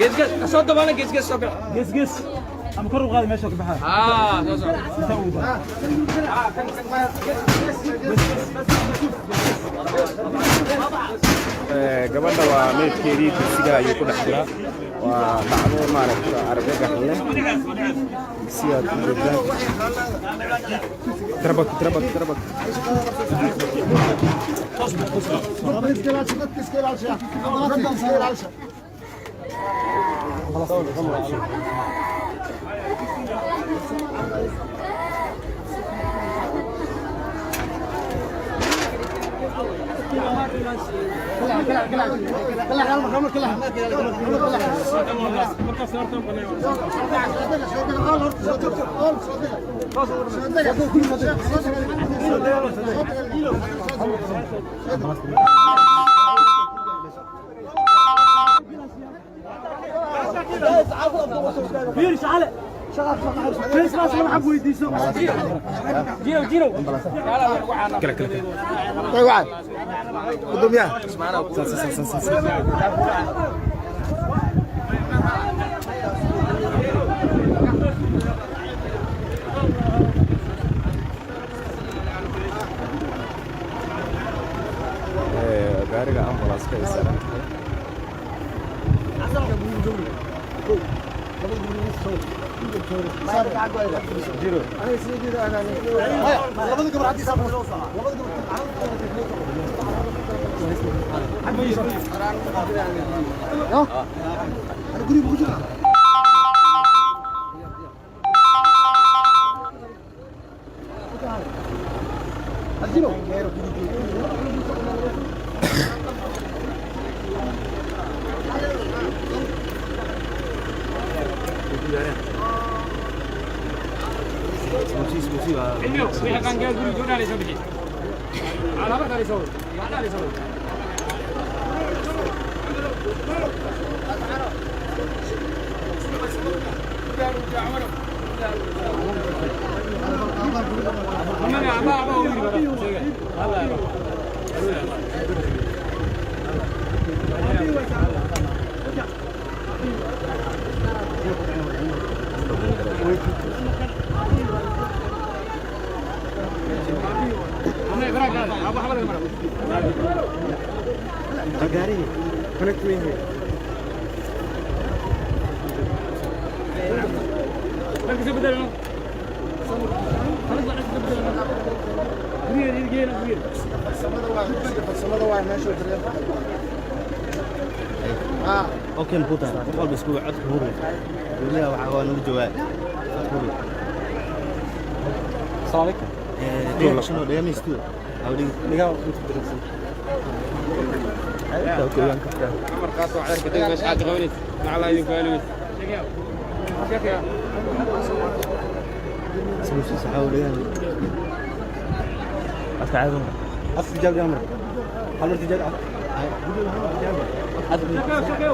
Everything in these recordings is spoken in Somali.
Gees gees soo dabaala, gees gees soo bix. Gees gees ama kor u qaadi meesha ka baxaa. Aa, soo soco. Inta ugu daa. Kan kan. Gabadha waa meydkeedii digsiga ayuu ku dhex jiraa. Waa dhacdo maaragta argagax leh. Digsigaad ku jeedaan. Trabak, trabak, trabak. Iska ilaasha, dadka iska ilaasha, dadka iska ilaasha. Fiiris cale. Fiiris maas waxaa ku weydiiso. Jinow, jinow. Kala kala kala. Gudoomiyaha. San san san san san. Gaariga ambulance-ka ay saaran tahay. Labada gabar haddii saar, labada gabar. Ana guriga ku jirnaa. Cilmiyow, wixii qaangaar guriga gabdhaha lay soo bixi. Alaabta lay soo wado. Gabdhaha lay soo wado. Ama ama uu yiri bara. Sheegay. Hada. Ama ibra gaad. Abu xabad mara. Gaariga connect me here. Marka soo bedelno. Khalas, la soo bedelno. Guriga geena guriga. Farsamada waa meesha dareen. Okay, mputa qof walba isku codka hubi. Guryaha waxa waa nagu jawaab, codka hubi. Asalaamu calaykum. Dhiga shino dhiga miistu aw dhig. Dhigaa inta dirsan. Inta ku ogaan kartaa. Markaas waa cirka deg meesha aad qabanaysa. Macala idin ku heliwis. Sheekaya. Isku saxaw dhigaha. Afka caadi ma. Afka jaab jaab mar hal mar tijaab. Sheekayo, sheekayo.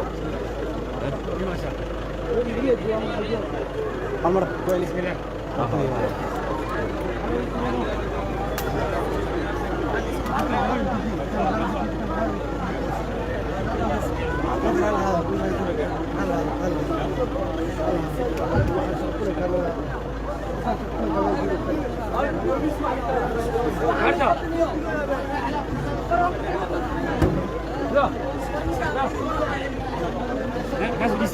Hal mar ku celis. Marta. لا. لا. حاسب بس.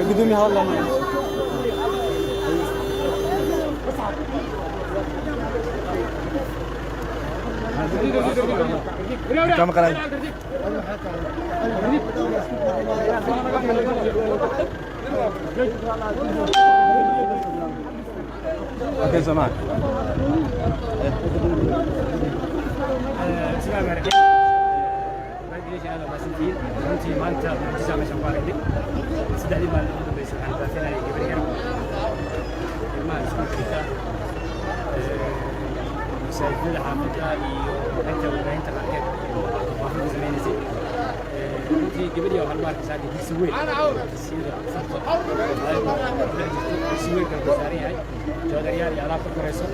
Gudoomiyaha hadla. Kama qalay. Okay, Samah. بسم الله الرحمن الرحيم. Runtii maanta mucjisa meeshan ku aragnay saddexdii maalin. Masaajidada xaafadda iyo xagta warbaahinta qaarkeed waafin ka sameynaysay. Runtii gabadhii waxaa lagu arkay saaka digsi weyn, digsiyada farto dhex jirto, digsi weyn kala saaran yahay, joodaryaal iyo alaab ka korayso.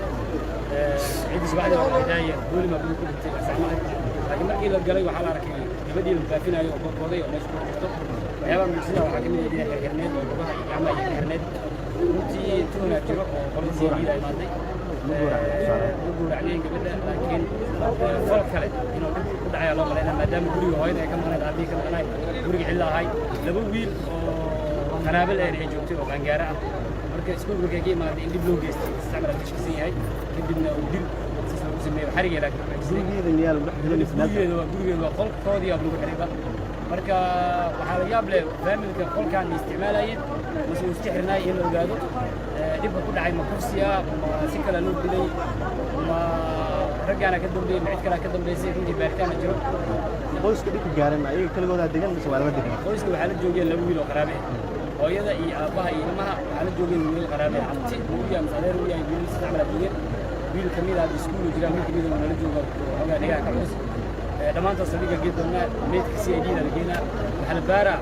Ciddii subaxdii hore waxay dhahayeen boolima buu ku dhintay, sax ma ah, laakiin markii la galay waxaa la arkay gabadhii la baafinayo oo googooday oo meesha ku jirto. Waxyaabaha mucjisada waxaa ka mid ah inay xirxirneed oo lugaha iyo gacmaha iyo xirxirneed. Runtii tuhunaa jiro oo qoladii CID ay imaaday. Ma gowracnayn gabadha, laakiin fal kale inuu dhib ku dhacaya loo malaynaa, maadaama guriga hooyada ay ka maqnayd, aabihii ka maqnaay, guriga cidla ahay, laba wiil oo qaraabo leh ay joogtay oo qaangaara ah. Marka iskuulka markay ka imaaday in dib loo geystay isticmaal ka shakisan yahay, kadibna uu dil sidaas lagu sameeyo xarigay. Laakiin Gurigeeda miyaa lagu dhex dilay? Gurigeeda waa, gurigeeda waa qolkoodii aa lagu xirayba. Marka waxaa la yaab leh faamilka qolkaan ma isticmaalayeen mase uu iska xirnaay in la ogaado. Dhibka ku dhacay ma kufsiya, ma si kale loo dilay, ma raggaana ka dambeeyey, ma cid kalea ka dambeysay? Runtii baaritaana jiro. Qoyska dhibka gaaray ma ayaga keligoodaa degan mise waa lala degan? Qoyska waxaa la joogeen laba wiil oo qaraabe ah. Hooyada iyo aabbaha iyo ilmaha waxaa la joogeen wiilal qaraabe ah, abti uu yahay mise adeer uu yahay. Wiilal saddex malaa joogeen. Wiil ka mid ah iskuul jiraa, wiil ka mid ah nala jooga xoogaa dhegaha ka culus. Dhammaantood saldhigga geed doonaa, meydka CID da la geenaa. Waxaa la baaraa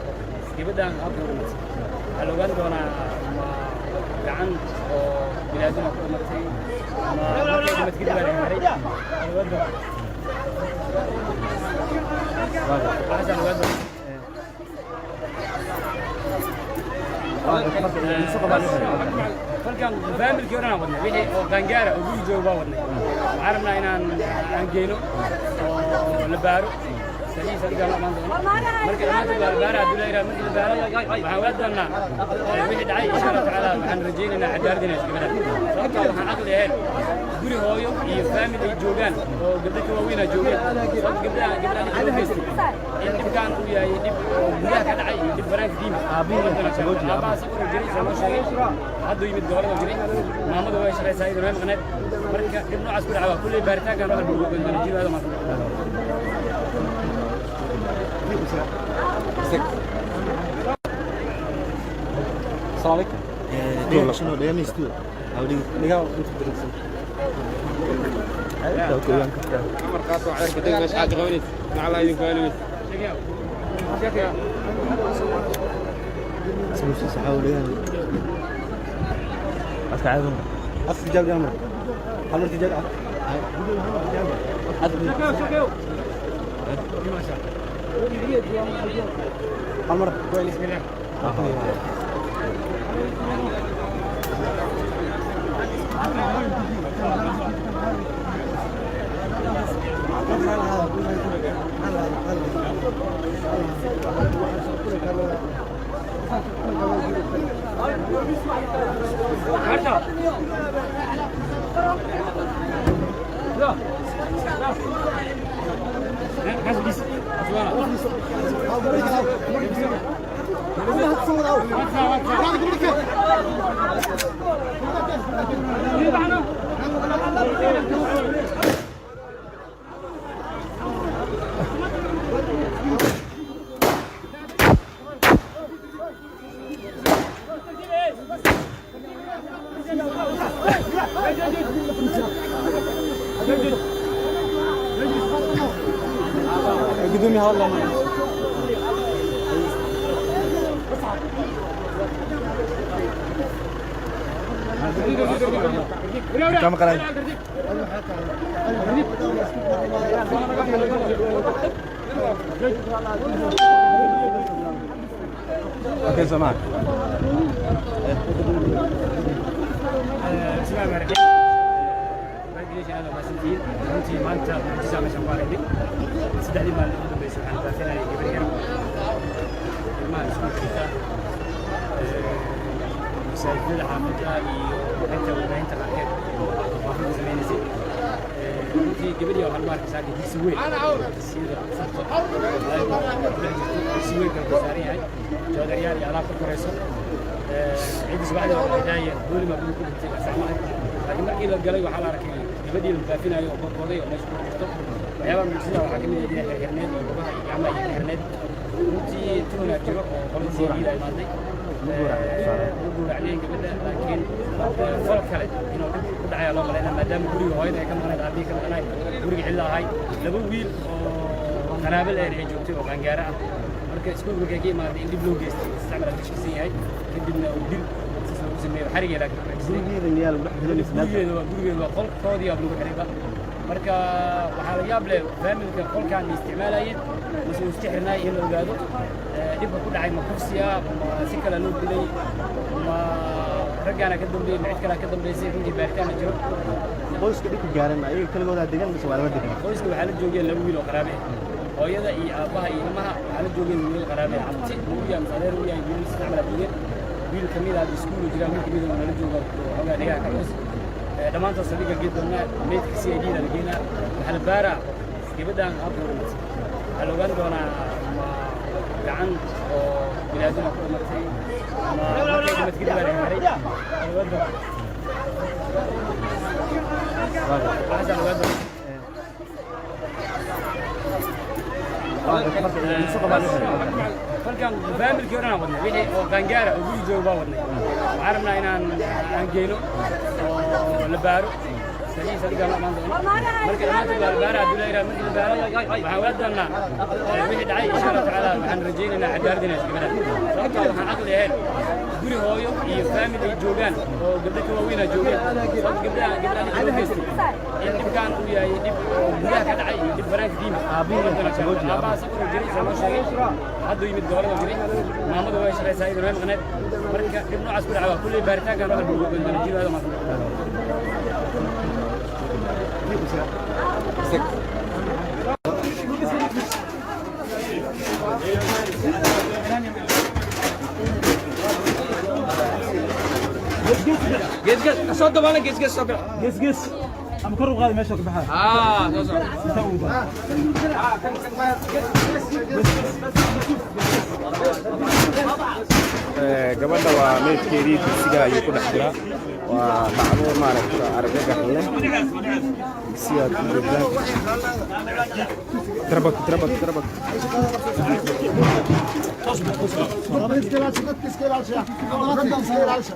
gabadhan qaabka u dhimatay. Waxaa la ogaan doonaa ma gacan oo bini'aadama ku dhimatay, ma markay dhimatay kadib baa la xiray. Waxaa la ogaan doonaa, waxaasaa la ogaan doonaa. Falkan faamilkii o dhan aan wadnay, wixii oo qaangaara oo guri jooga baa wadnay. Waxaan rabnaa inaan aan geyno oo la baaro. Saliid saligaa la imaan doono. Marka dhammaantood waa la baara hadduu la yidhaha. Markii la baaro waxaan ogaan doonaa wixii dhacay, insha Allah tacaala. Waxaan rajaynaynaa cadaalad inay gabadha, sababtoo waxaan aqli ahayn guri hooyo iyo faamil ay joogaan oo gabdho ka waaweynaa joogeen, sababta gabdhaha gabdhaha dhibka loo geystay in dhibkaan uu yahay dhib oo gudaha ka dhacay iyo dhib banaanka ka yimid. Aabbaha safar jiray, sida loo sheegay, hadduu yimid gobolada jiray. Maamadu way shaqaysaa, iyaduna way maqneed. Marka dhib noocaas ku dhaca waa kulley baaritaankan wax lagu ogaan doona jiro. Aad maadsan. السلام عليكم. شنو dhegeysto awdhigi. Dhigaa inta dirigsan. عمر قاطع عيرك دق مش حاجة غونيت مع الله يدين كواليس. Sabuusiisa xawligan. Afka caadi. Afka jaab jaamar. Hal markii jaab. Hal mar. Gudoomiye hadal ma Kama qalay. Okay, Samar. بسم الله الرحمن الرحيم. Congratulations, aad mahadsantihiin. Runtii maanta mucjisa meeshaan ku aragnay. 3dii maalin ugu dambeysay waxaan baafinayay gabar yar, ilmaha iskuulka dhigta. Masaajidada xaafadda iyo xagta warbaahinta qaarkeed waafin ka sameynaysay. Runtii gabadhii waxaa lagu arkay saaka digsi weyn, digsiyada farto dhex jirto, digsi weyn kala saaran yahay, joodaryaal iyo alaab ka korayso. Ciddii subaxdii hore waxay dhahayeen boolima buu ku dhintay, sax ma ah, laakiin markii la galay waxaa la arkay gabadhii la baafinayo oo googooday oo meesha ku jirto. Waxyaabaha mucjisada waxaa ka mid ah inay xirxirneed oo lugaha iyo gacmaha iyo xirxirneed. Runtii tuhunaa jiro oo qoladii CID ay imaaday. Ma gowracnayn gabadha, laakiin fal kale inuu dhib ku dhacay loo malaynaa, maadaama guriga hooyada ay ka maqnayd, aabihii ka maqnayd, guriga xilla ahay, laba wiil oo qaraabal ah ay joogtay oo qaangaara ah. Marka iskuulka markay ka imaaday in dib loo geystay isticmaal la tashkiisan yahay, kadibna uu dil saas lagu sameeyo xarigee, laakiin ku xajisay. Gurigeeda miyaa lagu dhex dilay mise meel kale? Gurigeeda waa qolkoodii aa lagu xirayba. Marka waxaa la yaab leh faamilka qolkaan ma isticmaalayeen mase uu iska xirnaay in la ogaado. Dhibka ku dhacay ma kufsi ah, ma si kale loo dilay, ma raggaana ka dambeeyey, ma cid kalea ka dambeysay? Runtii baaritaana jiro. Qoyska dhibka gaaray ma ayaga keligoodaa degan mise waa lala degan? Qoyska waxaa la joogeen laba wiil oo qaraabe ah. Hooyada iyo aabbaha iyo ilmaha waxaa la joogeen wiilal qaraabe ah, abti uu yahay mise adeer uu yahay. Wiilal saddex malaa joogeen. Wiil ka mid ah iskuul uu jiraa, wiil ka mid ah nala jooga xoogaa dhegaha ka culus. Dhammaantood saldhigga geed doonaa, meydka CID da la geenaa. Waxaa la baaraa gabadhan qaabka u dhimatay. Waxaa la ogaan doonaa ma gacan oo bini'aadama ku dhimatay ama markay dhimatay kadib baa la xiray. Waxaa la ogaan doonaa, waxaasaa la ogaan doonaa. Falkan faamilkii o dhan aan wadnay, wixii oo qaangaara oo guri jooga baa wadnay. Waxaan rabnaa inaan aan geyno oo la baaro saliid, saliigaa noo imaan doono. Marka dhammaantood waa la baara hadduu la yidhaha. Markii la baaro waxaan ogaan doonaa wixii dhacay, insha Allah tacaala. Waxaan rajaynaynaa cadaalad inay gabadha, sababtoo waxaan caqli ahayn guri hooyo iyo faamil ay joogaan oo gabdho ka waaweynaa joogeen, sababta gabdhaha gabdhaha dhibka loo geystay in dhibkaan uu yahay dhib oo gudaha ka dhacay iyo dhib banaanka ka yimid. Aabbaha safar uu jiray, sida loo sheegay, hadduu yimid, gobolada jiray. Maamadu way shaqaysaa, iyaduna way maqneed. Marka dhib noocaas ku dhaca waa kulley baaritaankan wax walba lagu ogaan doona jiro. Aad mahadsan. Gees soo dabaala, gees gees soo bix. Gees gees ama kor u qaadi meesha ka baxaa. Aa, soo socda. Inta ugu badan. Gabadha waa meydkeedii digsiga ayuu ku dhex jiraa. Waa dhacdo maaragta argagax leh. Digsigaad ku jeedaan. Trabak, trabak, trabak. Dadka iska ilaasha, dadka iska ilaasha, dadka iska ilaasha.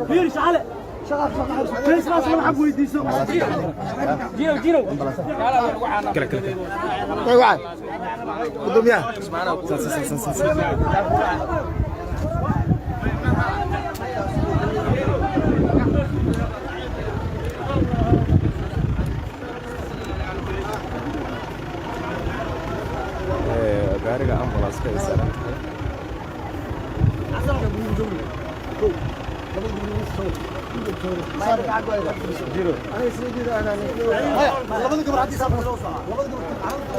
Fiiri shacale. Face mask lama xag weydiiso. Jiro jiro. Kala kala kala. San san san san san. Gaariga ambulance-ka ay saaran tahay. Labada gabar haddii labada gabar.